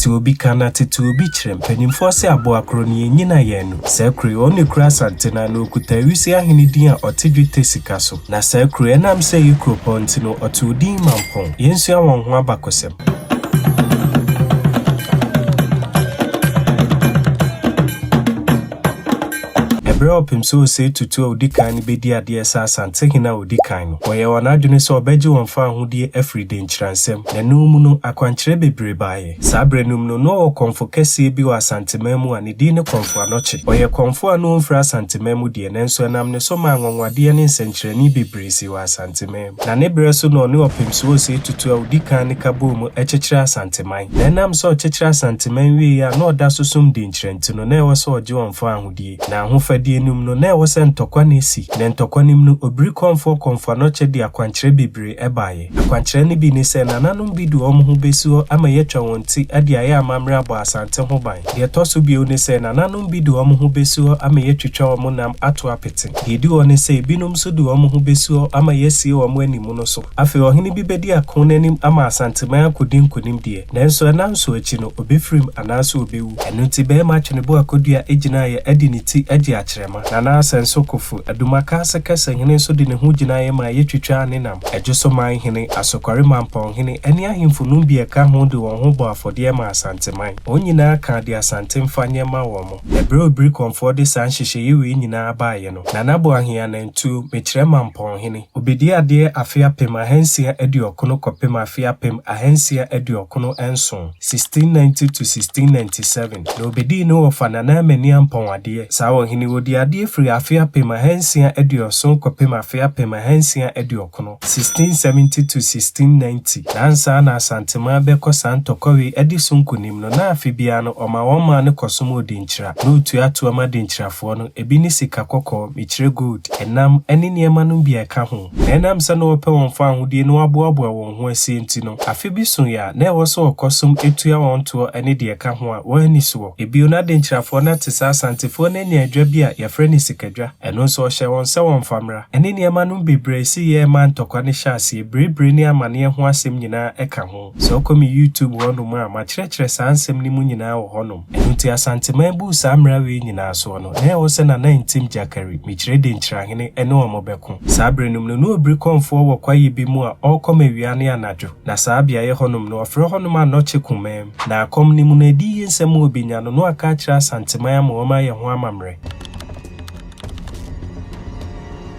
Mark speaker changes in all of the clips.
Speaker 1: Tete obi ka na tete obi kyerɛ. Mpanimfoɔ se aboa koro no yɛnnyina yɛn ano. Saa kuro yi, ɔno na ɛkura Asante no ano, ɔkuta Awisi ahene din a ɔte dwetɛ sika so. Na saa kuro yi, ɛnam sɛ ɛyɛ kuropɔn nti no, ɔtoo din Mampɔn. Yɛnsua wɔn ho abakɔsɛm. Ɛberɛ a ɔpem sɛ Osei Tutu a ɔdi kan no bɛdi adeɛ sɛ Asantehene a ɔdi kan no, wɔyɛɛ wɔn adwene sɛ wɔbɛgye wɔn fawohodie afiri Denkyira nsam. Na ɛno mu no, akwankyerɛ bebree baeɛ. Saa berɛ no mu no, na ɔwɔ kɔmfo kɛseɛ bi wɔ Asanteman mu a ne din ne Kɔmfo Anɔkye. Ɔyɛ kɔmfo a na ɔmfiri Asanteman mu deɛ, nanso ɛnam ne so maa anwanwadeɛ ne nsɛnkyerɛnne bebree sii wɔ Asanteman mu. Na ne berɛ so na ɔne Ɔpemsoɔ Osei Tutu a ɔdi kan no ka bɔɔ mu kyekyeree Asanteman. Na ɛnam sɛ ɔkyekyeree Asanteman wieeɛ a na ɔda so som Denkyira nti no, na ɛwɔ sɛ ɔgye wɔn fawohodie. Na ahofadie no mu no, na ɛwɔ sɛ ntɔkwa na ɛsi. Na ntɔkwa no mu no, Obiri Kɔmfoɔ Kɔmfo Anɔkye de akwankyerɛ bebree baeɛ. Akwankyerɛ no bi ne sɛ, nananom bi de wɔn ho bɛsi hɔ ama yɛatwa wɔn ti de ayɛ amammerɛ abɔ Asante ho ban. Deɛ ɛtɔ so bio ne sɛ, nananom bi de wɔn ho bɛsi hɔ ama yɛatwitwa wɔn nam ato apete. Deɛ ɛdi hɔ ne sɛ, ebinom nso de wɔn ho bɛsi hɔ ama yɛasie wɔn animono so. Afei ɔhene bi bɛdi ako no anim ama Asanteman akɔdi nkonim deɛ, nanso ɛnna nso akyi no, ɔbɛfirim anaasɛ ɔbɛwu. Ɛno nti barima Tweneboa Kodua gyinaeɛ de ne ti gyee akyerɛma. Nana Asɛnso Kofo, Adumakase Kɛsehene nso de ne ho gyinaeɛ maa yɛtwitwaa ne nam. Adwosoman hene, Asokware Mampɔnhene ne ahemfo nom bi a ɛka ho de wɔn ho bɔɔ afɔdeɛ maa Asanteman. Wɔn nyinaa kaa deɛ Asante mfa nyɛ mma wɔn. Na berɛ a Obirikɔmfoɔ de saa nhyehyɛeɛ wei nyinaa baeɛ no, Nana Boahen Anantuo, mekyerɛ Mampɔnhene, ɔbɛdii adeɛ afe 1690 kɔpem afe 1697, 1690 to 1697, na ɔbɛdii ne wɔfa Nana Amani Ampɔn adeɛ. Saa ɔhene yi, ɔdii adeɛ firii afe 1670 kɔpem afe 1690, 1670 to 1690, na ansa na Asanteman bɛkɔ saa ntɔkwa wei adi so nkonim no, na afe biara no ɔma wɔn maa no kɔsom Odinkyira, na ɔtua toɔ ma Denkyirafoɔ no, ebi ne sika kɔkɔɔ, mekyerɛ gold, ɛnam, ne nneɛma nom bi a ɛka ho. Na ɛnam sɛ na wɔpɛ wɔn fawohodie na wɔaboaboa wɔn ho asie nti no, afe bi soeɛ a, na ɛwɔ sɛ wɔkɔsom tua wɔn toɔ ne deɛ ɛka ho a wɔn ani soɔ. Ebio na Denkyirafoɔ no ate sɛ Asantefoɔ no anya adwa bi a yɛfrɛ no sikadwa. Ɛno nso ɔhyɛɛ wɔn sɛ wɔmfa mmra. Ɛne nneɛma nom bebree a ɛsiiɛ maa ntɔkwa no hyɛɛ aseɛ, biribiri ne amaneɛ ho asɛm nyinaa ka ho. Sɛ wokɔ me YouTube hɔnom a, makyerɛkyerɛ saa nsɛm no mu nyinaa wɔ hɔnom. Ɛno nti Asanteman buu saa mmara wei nyinaa soɔ no, na ɛwɔ sɛ Nana Ntim Gyakari, Mekyerɛ Denkyirahene, ne wɔn bɛko. Saa berɛ no mu no, na Obiri Kɔmfoɔ wɔ kwaeɛ bi mu a ɔrekɔm awia ne anadwo. Na saa beaeɛ hɔnom no, wɔfrɛ hɔnom Anɔkye Kumaam. Na akɔm no mu no, adiyie nsɛm a ɔbɛnya no, na waka akyerɛ Asanteman ama wɔayɛ ho amammerɛ.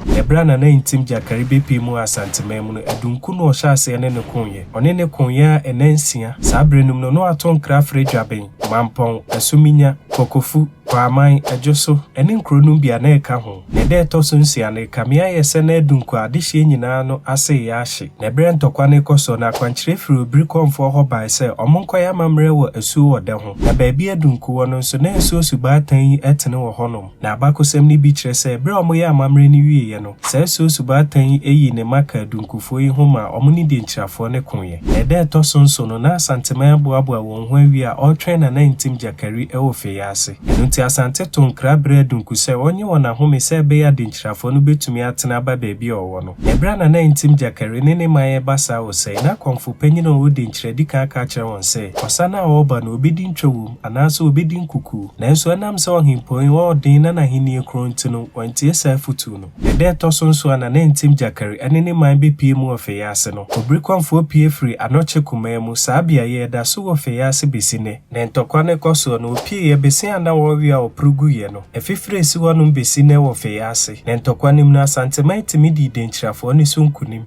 Speaker 1: Ɛberɛ a Nana Ntim Gyakari bɛpue mu wɔ Asanteman mu no, Adunku na ɔhyɛɛ aseɛ ne no koeɛ. Ɔne no koeɛ ara nna nsia. Saa berɛ no mu no, na wato nkra afrɛ Dwaben, Mampɔn, Asuminya, Kokofu, Kwaaman, Adwoso, ne nkuro nom bi a na ɛka ho. Na ɛda a ɛtɔ so nsia no, ɛkame ayɛ sɛ na Adunku adehyeɛ nyinaa no ase reyɛ ahye. Na ɛberɛ a ntɔkwa no rekɔ soɔ no, akwankyerɛ firii Obiri Kɔmfoɔ hɔ baeɛ sɛ wɔnkɔyɛ amammerɛ wɔ asuo Ɔdɛ ho. Na baabi a Adunku wɔ no nso, na asuo Subaatan yi tene wɔ hɔnom. Na abakɔsɛm no bi kyerɛ sɛ berɛ a wɔyɛɛ amammerɛ no wieeɛ no, saa asuo Subaatan yi yii ne mma kaa Adunkufoɔ yi ho maa wɔn ne Denkyirafoɔ no koeɛ. Na ɛda a ɛtɔ so nson no, na Asanteman aboaboa wɔn ho awie a ɔretwɛn Nana Ntim Gyakari wɔ Fei ase. Ɛno nti Asante too nkra brɛɛ Adunku sɛ ɔnnye wɔn ahome sɛ ɛbɛyɛ a Denkyirafoɔ no bɛtumi atene aba baabi a ɔwɔ no. Na ɛberɛ a Nana Ntim Gyakari ne ne man reba saa ɔsa yi, na akɔmfo panyin a ɔwɔ Denkyira adi kan aka akyerɛ wɔn sɛ, ɔsa no a ɔreba no, ɔbɛdi ntwa wom, anaasɛ ɔbɛdi nkukuo. Nanso ɛnam sɛ ɔhempɔn yi wɔ ɔden na n'ahennie korɔn nti no, wantie saa afotuo no. Na da a ɛtɔ so nson a Nana Ntim Gyakari ne ne man bɛpue mu wɔ Fei ase no, Obirikɔmfoɔ pue firii Anɔkye kumaa mu, saa beaeɛ yi ɛda so wɔ Fei ase bɛsi nnɛ. Na ntɔkwa no rekɔ soɔ no, wɔpueeɛ bɛsi a na wɔrewe a wɔporo guiɛ no. Afifire resi hɔnom bɛsi nnɛ wɔ Fei ase. Na ntɔkwa no mu no, Asanteman tumi dii Denkyirafoɔ no so nkonim.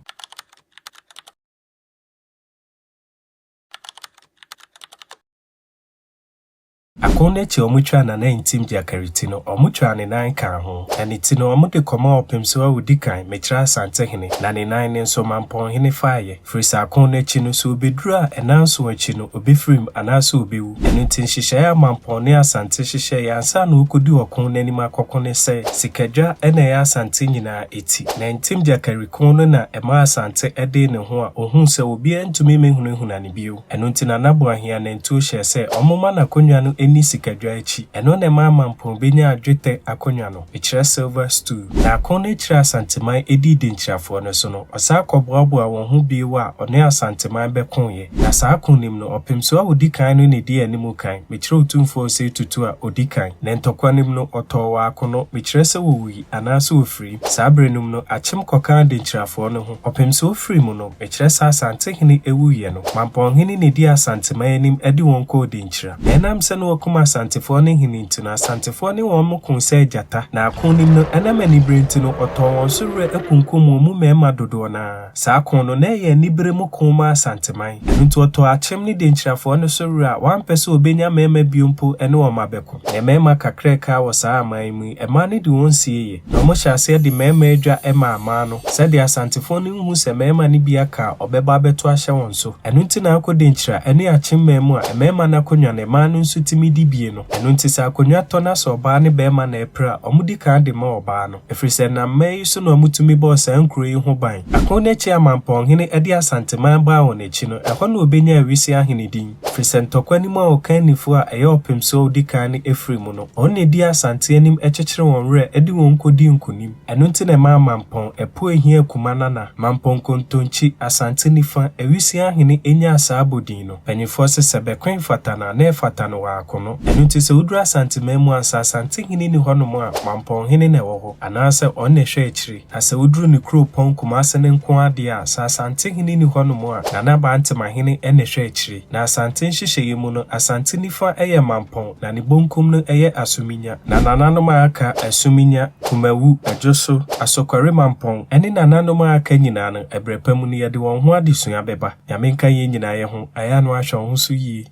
Speaker 1: Ako no akyi a wɔtwaa Nana Ntim Gyakari ti no, wɔtwaa ne nan kaa ho. Na ne ti no, wɔde kɔmaa Ɔpemsoɔ a ɔdi kan, Mekyerɛ Asantehene, na ne nan no nso, Mampɔnhene faeɛ. Firi sɛ ako no akyi no, sɛ ɔbɛduru a, nnanson akyi no, ɔbɛfirim anaasɛ ɔbɛwu. Ɛno nti, nhyehyɛeɛ a Mampɔn ne Asante hyehyɛeɛ ansa na wɔrekɔdi ɔko no anim akɔko ne sɛ, Sikadwa na ɛyɛ Asante nyinaa ti. Na Ntim Gyakari ko no na ɛmaa Asante dee ne ho a ɔhuu sɛ obiara ntumi mmɛhunahuna no bio. Ɛno nti Nana Boahen Anantuo hyɛɛ sɛ wɔmma n'akonnwa no nni Wɔanni sikadwa akyi. Ɛno na ɛmaa Mampɔn bɛnyaa dwetɛ akonnwa no, mekyerɛ silver stool. Na ako no akyiri a Asanteman dii Denkyirafoɔ no so no, ɔsan kɔboaboaa wɔn ho bio a ɔne Asanteman bɛkoeɛ. Na saa ko no mu no, Ɔpemsoɔ a ɔdi kan no na ɛdii anim kan, mekyerɛ Otumfoɔ Osei Tutu a ɔdi kan. Na ntɔkwa no mu no, ɔtɔɔ wɔ akono, mekyerɛ sɛ wɔwui anaasɛ wɔfirii. Saa berɛ no mu no, Akyem kɔkaa Denkyirafoɔ no ho. Ɔpemsoɔ firii mu no, mekyerɛ sɛ Asantehene wuiɛ no, Mampɔnhene na ɛdii Asanteman anim de wɔn kɔɔ Denkyira. Na ɛnam sɛ na wɔakum Asantefoɔ no hene nti no, Asantefoɔ ne wɔn koo sɛ agyata. Na ako no mu no, ɛnam anibere nti no, wɔtɔɔ wɔn so werɛ kunkum wɔn mu mmarima dodoɔ no ara. Saa ko no, na ɛyɛ anibere mu ko ma Asanteman. Ɛno nti wɔtɔɔ Akyem ne Denkyirafoɔ no so werɛ a wɔampɛ sɛ wɔbɛnya mmarima bio mpo ne wɔn abɛko. Na mmarima kakra a ɛkaa wɔ saa aman yi mu yi, mmaa no de wɔn sieeɛ. Na wɔhyɛɛ aseɛ de mmarima adwa maa mmaa no, sɛdeɛ Asantefoɔ no nhu sɛ mmarima no bi aka a wɔbɛba abɛto ahyɛ wɔn so. Ɛno nti na akɔ Denkyira ne Akyem man mu a mmarima no akonnwa no mmaa no nso tumi di bie no. Ɛno nti sɛ akonnwa tɔ na sɛ ɔbaa ne barima na ɛrepere a, wɔdi kan de ma ɔbaa no. Ɛfiri sɛ ɛnam mmaa yi so na wɔtumi bɔɔ saa nkuro yi ho ban. Ako no akyi a Mampɔnhene de Asanteman baa wɔn akyi no, ɛhɔ na ɔbɛnyaa Wisi ahene din. Ɛfiri sɛ ntɔkwa no mu a ɔkannifoɔ a ɛyɛ Ɔpemsoɔ a ɔdi kan no firii mu no, ɔno na ɛdii Asante anim kyekyere wɔn werɛ de wɔn kɔdii nkonim. Ɛno nti na ɛmaa Mampɔn, Ɛpo Ahia Kuma Nana, Mampɔn Kontonkyi, Asante Nifa, Awisi ahene nyaa saa abɔdin no. Mpanyimfoɔ se sɛ bɛko mfata no a, na ɛfata no wɔ akono. Ɛno nti sɛ woduru Asanteman mu a, sɛ Asantehene nni hɔnom a, Mampɔnhene na ɛwɔ hɔ, anaasɛ ɔno na ɛhwɛ akyire. Na sɛ woduru ne kuropɔn Kumase no nko ara deɛ a, sɛ Asantehene nni hɔnom a, Nana Bantemahene na ɛhwɛ akyire. Na Asante nhyehyɛeɛ mu no, Asante nifa yɛ Mampɔn, na ne bonkum no yɛ Asominya. Na nananom a aka, Asuminya, Kumawu, Adwoso, Asokware Mampɔn, ne nananom a aka nyinaa no, ɛberɛ pa mu no yɛde wɔn ho adesua bɛba. Nyame nka yɛn nyinaa yɛ ho, ayɛ a na wahwɛ wo ho so yie.